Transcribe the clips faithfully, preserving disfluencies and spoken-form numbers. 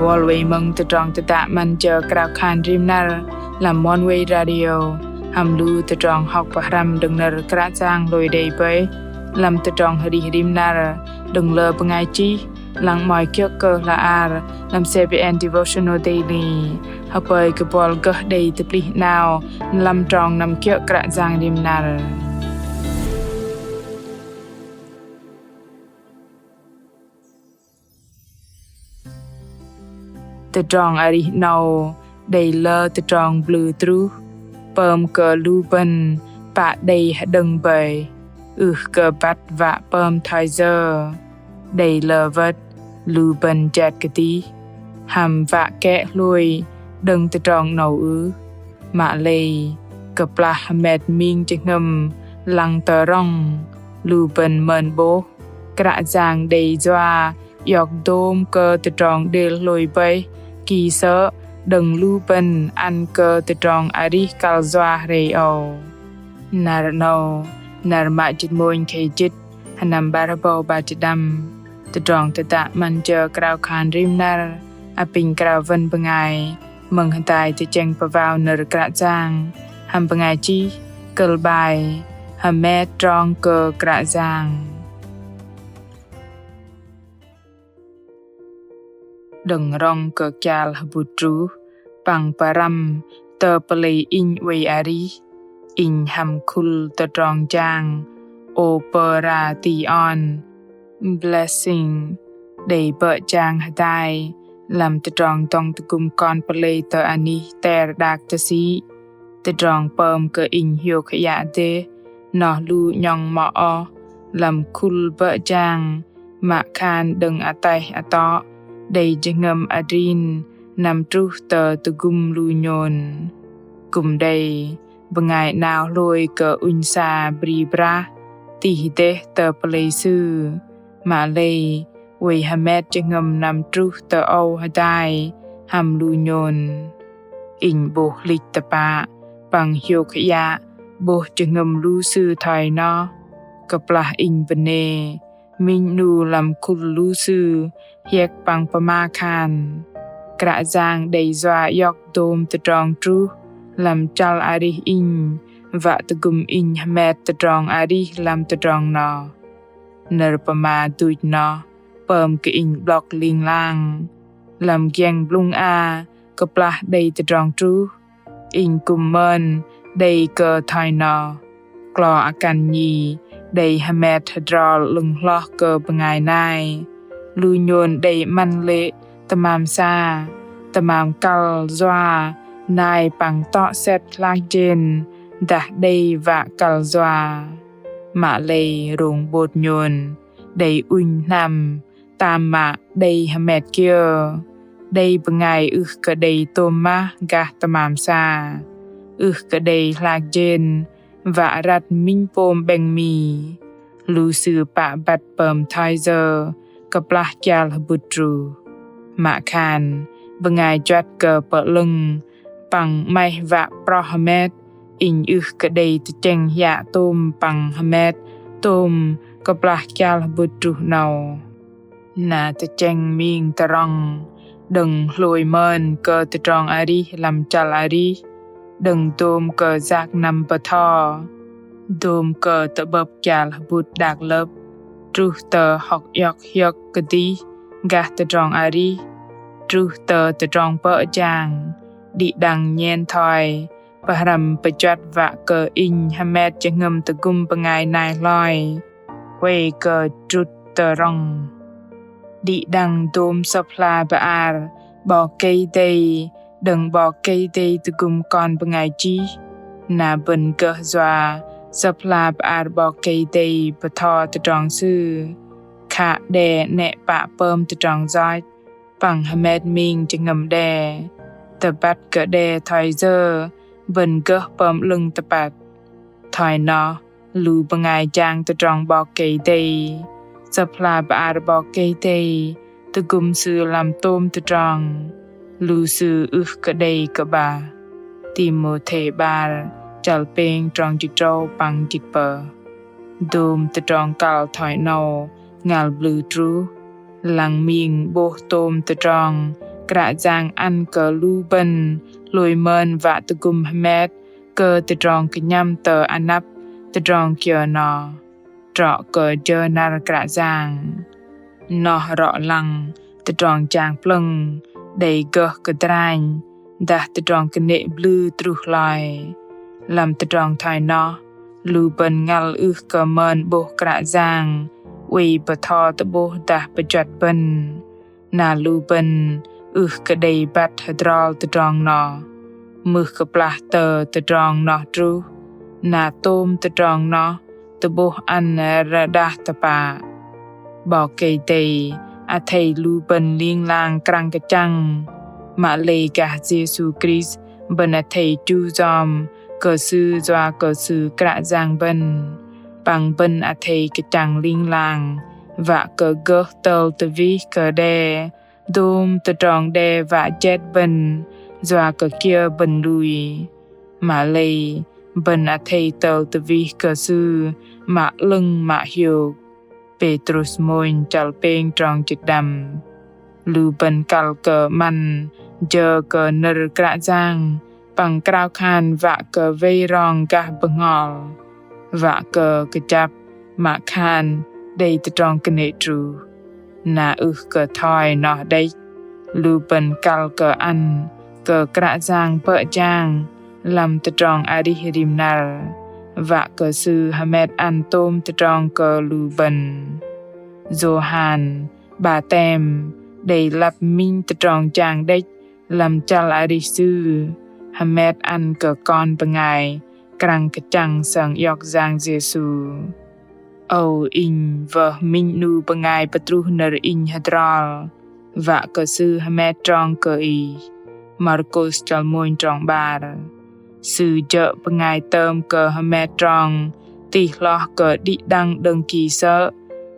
Bol wei mơ̆ng tơdrong tơdă 'Măn Jơ Krao Khan Rim Năr lăm Oneway Radio hăm lu tơdrong hŏk pơhrăm đơ̆ng nơ̆r Kră Yang lui đei bơih lăm tơdrong arih rim năr đơ̆ng lơ bơngai chih, lăng 'mơ̆i kiơ̆ kơ hla ar lăm CBN Devotional Daily. Hơpơi kơ bol gơh đei tơplih 'nao lăm trong năm kiơ̆ Kră Yang rim năr. Tơdrong arih 'nâu đei lơ tơdrong blŭ truh, pơm kơ lu bơ̆n pă đei hơđơ̆ng bơih, ưh kơ băt wă pơm thoi yơ. Đei lơ wơ̆t lu bơ̆n jet kơdih hăm wă kĕ hlôi đơ̆ng tơdrong 'nâu ưh. Mă lei kơplah hơmet ming jơhngơ̆m lăng tơ rŏng, lu bơ̆n mơn 'bôh Kră Yang đei yua iŏk dôm kơ tơdrong đêl hlôi bơih ki sơ̆ đơ̆ng lu bơ̆n ăn kơ tơdrong arih kăl yua hrei âu. Năr 'nâu, năr mă jĭt mônh khei jĭt, sơnăm 'bar hơbâu 'bar jĭt đăm. Tơdrong tơdă 'Măn Jơ Krao Khan Rim Năr apinh krao wơ̆n bơngai mơ̆ng hơdai tơchĕng pơwao nơ̆r Kră Yang hăm bơngai chih, kơ̆l 'bai: Hơmet trong kơ Kră Yang. Đơ̆ng rŏng kơ kial hơbŭt truh păng pơrăm tơ pơlei inh oei arih, inh hăm khul tơdrong jang operation Blessing đei bơ̆ jang hơdai lăm tơdrong dŏng tơgŭm kon pơlei tơ anih ter đak tơsĭ. Tơdrong pơm kơ inh hiôk hơyă dêh noh lu 'nhŏng mŏ oh lăm khul bơ̆ jang mă khan đơ̆ng ataih atŏ đei jơhngơ̆m adrin năm truh tơ tơgŭm lu nhôn. Kư̆m đei bơngai 'nao hlôi kơ ŭnh sa bri brah tih dêh tơ pơlei sư, mă lei oei hơmet jơhngơ̆m năm truh tơ âu hơdai hăm lu nhôn. Inh 'bôh hlĭch tơpă păng hiôk hơyă 'bôh jơhngơ̆m lu sư thoi noh. Kơplah inh bơnê, minh 'nu lăm khul lu sư hiĕk păng pơma khan: Kră Yang đei yua iŏk dôm tơdrong truh lăm chăl arih inh, wă tơgŭm inh hơmet tơdrong arih lăm tơdrong noh. Nơ̆r pơma duch noh pơm kơ inh 'blŏk ling lang. Lăm giĕng blŭng a, kơplah đei tơdrong truh, inh kư̆m mơn đei kơ thoi noh. Klo akăn nhi đei hơmet hơdrol 'lơ̆ng hloh kơ bơngai nai. Lu nhôn đei 'măn lê̆ tơmam sa, tơmam kăl yua nai păng tŏ sĕt hlak jên dah đei wă kăl yua. Mă lei rông 'bôt nhôn đei ŭnh hnam tam mă đei hơmet kiơ. Đei bơngai ưh kơ đei tôm mah gah tơmam sa, ưh kơ đei hlak jên wă răt minh pôm 'bĕng mi. Lu sư pă băt pơm thoi yơ kơplah kial hơbŭt truh. Mă khan bơngai juăt kơ pơ'lơ̆ng păng 'maih wă proh hơmet, inh ưh kơ đei tơchĕng hiă tôm păng hơmet tôm kơplah kial hơbŭt truh 'nâu. Na tơchĕng ming tơrŏng đơ̆ng hlôi mơn kơ tơdrong arih lăm chăl arih, đơ̆ng dôm kơ yak năm bơtho, dôm kơ tơ'bơ̆p kial hơbŭt đak lơ̆p, truh tơ hŏk iŏk hiơ̆k kơdih gah tơdrong arih, truh tơ tơdrong bơ̆ jang, đĭ đăng nhen thoi pơhrăm pơjuăt wă kơ inh hơmet jơhngơ̆m tơgŭm bơngai nai hloi huay kơ trŭt tơ rŏng. Đĭ đăng dôm Sơ̆p hla bơar 'Bok Kei-Dei đơ̆ng 'Bok Kei-Dei tơgŭm kon bơngai chih. Na bơ̆n gơh yua Sơ̆p hla bơar 'Bok Kei-Dei bơtho tơdrong Sư, khă đe 'nĕ pă pơm tơdrong yoch păng hơmet ming jơhngơ̆m đe. Tơbăt kơ đe thoi yơ bơ̆n gơh pơm 'lơ̆ng tơpăt. Thoi noh lu bơngai jang tơdrong 'Bok Kei-Dei, Sơ̆p hla bơar 'Bok Kei-Dei tơgŭm sư lăm tôm tơdrong, lu sư ưh kơ đei kơ'bah. Timôthê 'bar, chăl pêng trong jĭt tơdrâu păng jĭt tơpơh. Dôm tơdrong kăl thoi 'nâu ngăl blư̆ truh, lăng ming 'bôh tôm tơdrong Kră Yang ăn kơ lu bơ̆n hlôi mơn wă tơgŭm hơmet kơ tơdrong kơnhăm tơ anăp tơdrong kiơ noh. Trŏ kơ jơ năr Kră Yang. Noh rŏ lăng tơdrong jang plơ̆ng đei gơh kơdranh dah tơdrong kơnê̆ blư truh hloi. Lăm tơdrong thoi noh, lu bơ̆n ngăl ưh kơ mơn 'bôh Kră Yang oei bơtho tơ'bôh dah pơjuăt bơ̆n. Na lu bơ̆n ưh kơ đei băt hơdrol tơdrong noh. Mưh kơplah tơ tơdrong noh truh, na tôm tơdrong noh tơ'bôh ăn rơđah tơpă. 'Bok Kei-Dei athei lu bơ̆n ling lang krăng kơchăng. Mă lei gah Yêsu Krist bơ̆n athei chu yom kơ Sư yua kơ Sư Kră Yang bơ̆n. Păng bơ̆n athei kơchăng ling lang wă kơ gơh tơl tơwih kơ đe dôm tơdrong đe wă jet bơ̆n yua kơ kiơ bơ̆n lui. Mă lei bơ̆n athei tơl tơwih kơ Sư mă 'lơ̆ng mă hiôk. Pêtrus mônh chăl pêng trong jĭt đăm. Lu bơ̆n kăl kơ 'măn jơ kơ nơ̆r Kră Yang păng krao khan wă kơ wei rong gah bơhngol, wă kơ kơjăp mă khan đei tơdrong kơnê̆ truh. Na ưh kơ thoi noh đĕch, lu bơ̆n kăl kơ ăn kơ Kră Yang bơ̆ jang lăm tơdrong arih rim năr, wă kơ Sư hơmet ăn tôm tơdrong kơ lu bơ̆n. Yôhan 'Batem đei lăp minh tơdrong jang đĕch lăm chăl arih Sư, hơmet ăn kơ kon bơngai krăng kơchăng sơng iŏk Yang Yêsu. Âu Inh wơh minh 'nu bơngai pơtruh nơ̆r Inh hơdrol, wă kơ Sư hơmet trong kơ ih. Markôs chăl mônh trong 'bar. Sư jơ̆ bơngai tơm kơ hơmet trong tih hloh kơ đĭ đăng đơ̆ng ki sơ̆,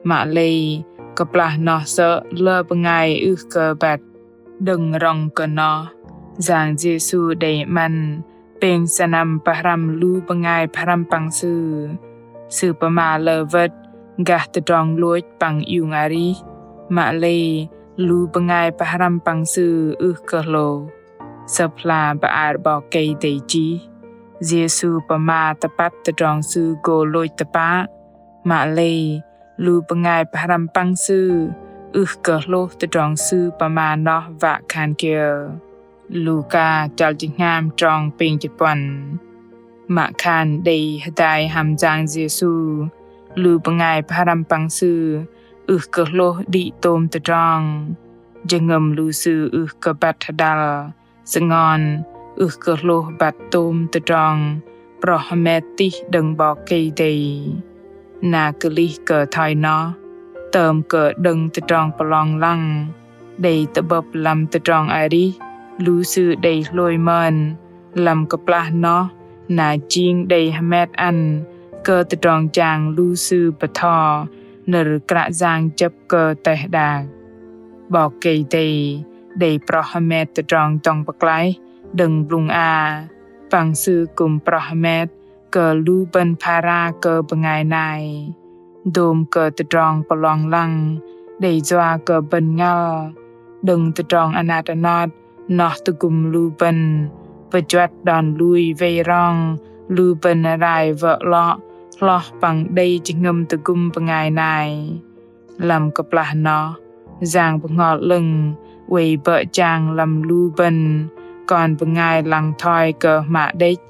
mă lei kơplah noh sơ̆ lơ bơngai ưh kơ băt. Đơ̆ng rŏng kơ noh, Yang Yêsu đei 'măn pêng sơnăm pơhrăm lu bơngai pơhrăm păng Sư. Sư pơma lơ wơ̆t gah tơdrong lôch păng iung arih, mă lei lu bơngai pơhrăm păng Sư ưh kơ hlôh. Sơ̆p hla bơar 'Bok Kei-Dei chih, Yêsu pơma tơpăt tơdrong Sư gô lôch tơpă, mă lei lu bơngai pơhrăm păng Sư ưh kơ hlôh tơdrong Sư pơma noh wă khan kiơ. Luka chăl jĭt hngam trong pêng jĭt puăn. Mă khan đei hơdai hăm Yang Yêsu, lu bơngai pơhrăm păng Sư ưh kơ hlôh đĭ tôm tơdrong. Jơhngơ̆m lu sư ưh kơ băt hơdăl, sơngon ưh kơ hlôh băt tôm tơdrong proh hơmet tih đơ̆ng 'Bok Kei-Dei. Na kơlih kơ thoi noh, tơm kơ đơ̆ng tơdrong pơlong lăng đei tơ'bơ̆p lăm tơdrong arih lu sư đei hlôi mơn lăm kơplah noh, na jing đei hơmet ăn kơ tơdrong jang lu sư bơtho nơ̆r Kră Yang jơ̆p kơ teh đak. 'Bok Kei-Dei đei proh hơmet tơdrong dŏng pơklaih đơ̆ng blŭng a, păng Sư kư̆m proh hơmet kơ lu bơ̆n phara kơ bơngai nai. Dôm kơ tơdrong pơlong lăng đei yua kơ bơ̆n ngăl đơ̆ng tơdrong anat anot noh tơgŭm lu bơ̆n pơjuăt đon lui wei rong lu bơ̆n rai wơ̆ 'lŏ hloh păng đei jơhngơ̆m tơgŭm bơngai nai. Lăm kơplah noh, Yang Bơhngol 'Lơ̆ng oei bơ̆ jang lăm lu bơ̆n kon bơngai lăng thoi kơ hmă đĕch,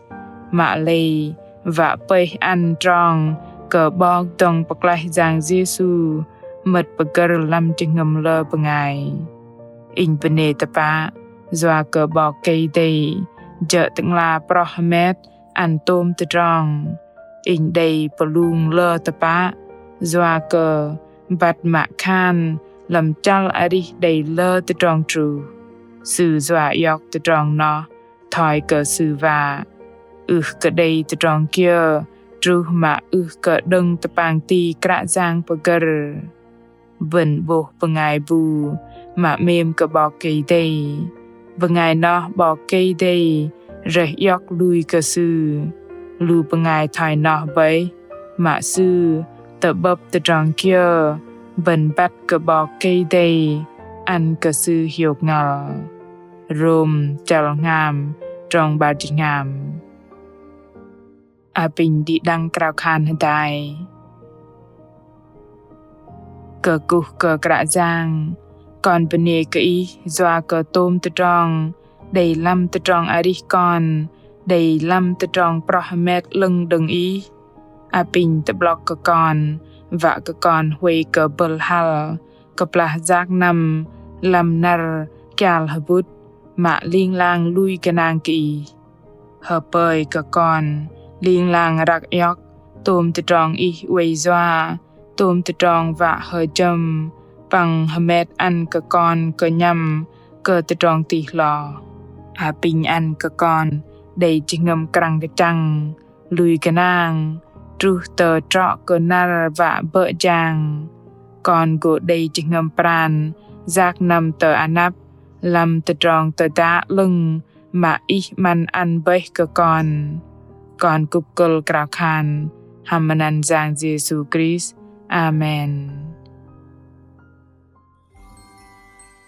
mă lei wă pơih ăn trong kơ 'Bok dŏng pơklaih Yang Yêsu mơ̆t pơgơ̆r lăm jơhngơ̆m lơ bơngai. Inh bơnê tơpă, yua kơ 'Bok Kei-Dei jơ̆ Tơ'ngla proh hơmet ăn tôm tơdrong. Inh đei pơlung lơ tơpă, yua kơ băt mă khan lăm chăl arih đei lơ tơdrong truh. Sư yua iŏk tơdrong noh thoi kơ Sư wă. Ưh kơ đei tơdrong kiơ truh mă ưh kơ đơ̆ng tơpang ti Kră Yang pơgơ̆r. Bơ̆n 'bôh bơngai bu mă 'mêm kơ 'Bok Kei-Dei. Bơngai noh 'Bok Kei-Dei rơih iŏk lui kơ sư. Lu bơngai thoi noh bơih, mă sư tơ'bơ̆p tơdrong kiơ bơ̆n băt kơ 'Bok Kei-Dei ăn kơ sư hiôk ngăl. Rôm chăl hngam, trong 'bar jĭt hngam. Apinh đĭ đăng krao khan hơdai. Kơkuh kơ Kră Yang, kon bơnê kơ Ih yua kơ tôm tơdrong đei lăm tơdrong arih kon, đei lăm tơdrong proh hơmet 'lơ̆ng đơ̆ng Ih. Apinh tơ'blŏk kơ kon, wă kơ kon huay kơ bơ̆l hăl, kơplah yak năm lăm năr kial hơbŭt, mă ling lang lui gơnang kơ Ih. Hơpơi kơ kon ling lang răk iŏk tôm tơdrong Ih oei yua, tôm tơdrong wă hơjăm păng hơmet ăn kơ kon kơnhăm kơ tơdrong tih hlo. Apinh ăn kơ kon đei jơhngơ̆m krăng kơchăng, lui gơnang, truh tơ trŏ kơ năr wă bơ̆ jang. Kon gô đei jơhngơ̆m pran yak năm tơ anăp lăm tơdrong tơdă 'lơ̆ng mă Ih 'măn ăn bơih kơ kon. Kon kŭp kơ̆l krao khan hăm măt anăn Yang Yêsu Krist. Amen.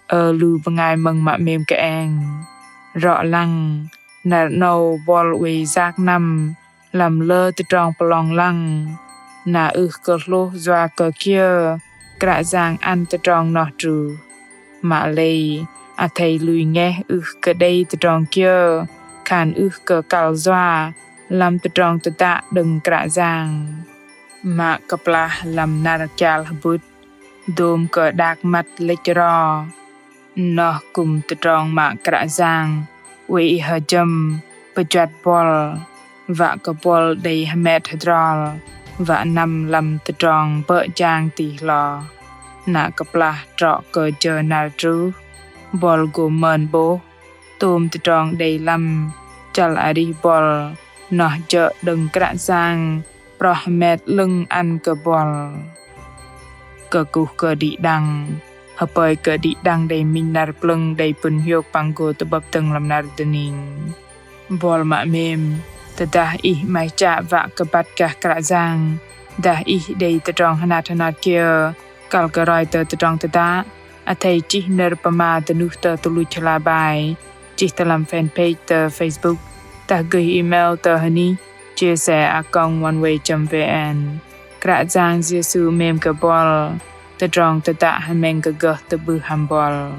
Ơ lu bơngai mơ̆ng mă 'mêm kơeng. Rŏ lăng, năr 'nâu buăl oei yak năm lăm lơ tơdrong pơlong lăng. Na ưh kơ hlôh yua kơ kiơ Kră Yang ăn tơdrong noh truh. Mă lei, athei lui ngeh ưh kơ đei tơdrong kiơ khan ưh kơ kăl yua lăm tơdrong tơdă đơ̆ng Kră Yang. Mă kơplah lăm năr kial hơbŭt, dôm kơ đak măt lĕch ro. Noh kư̆m tơdrong mă Kră Yang oei hơjăm pơjuăt buăl, wă kơ buăl đei hơmet hơdrol, wă năm lăm tơdrong bơ̆ jang tih hlo. Na kơplah trŏ kơ jơ năr truh, buăl gô mơn 'bôh tôm tơdrong đei lăm chăl arih buăl noh jơ̆ đơ̆ng Kră Yang proh hơmet 'lơ̆ng ăn kơ buăl. Kơkuh kơ đĭ đăng, hơpơi kơ đĭ đăng đei minh năr plơ̆ng đei pŭn hiôk păng gô tơ'bơ̆p dơ̆ng lăm năr dơning. Buăl mă 'mêm, tơdah ih 'maih chă wă kơ băt gah Kră Yang, dah ih đei tơdrong hơnat hơnat kiơ kăl kơ roi tơ tơdrong tơdă, athei chih nơ̆r pơma dơnuh tơ tơluch hla bơar, chih tơ lăm fanpage tơ Facebook, dah gơih email tơ hơnih chia sẻ a còng oneway chấm vn. Kră Yang Yêsu 'mêm kơ buăl, tơdrong tơdă hơmĕng kơ gơh tơ'bưh hăm buăl.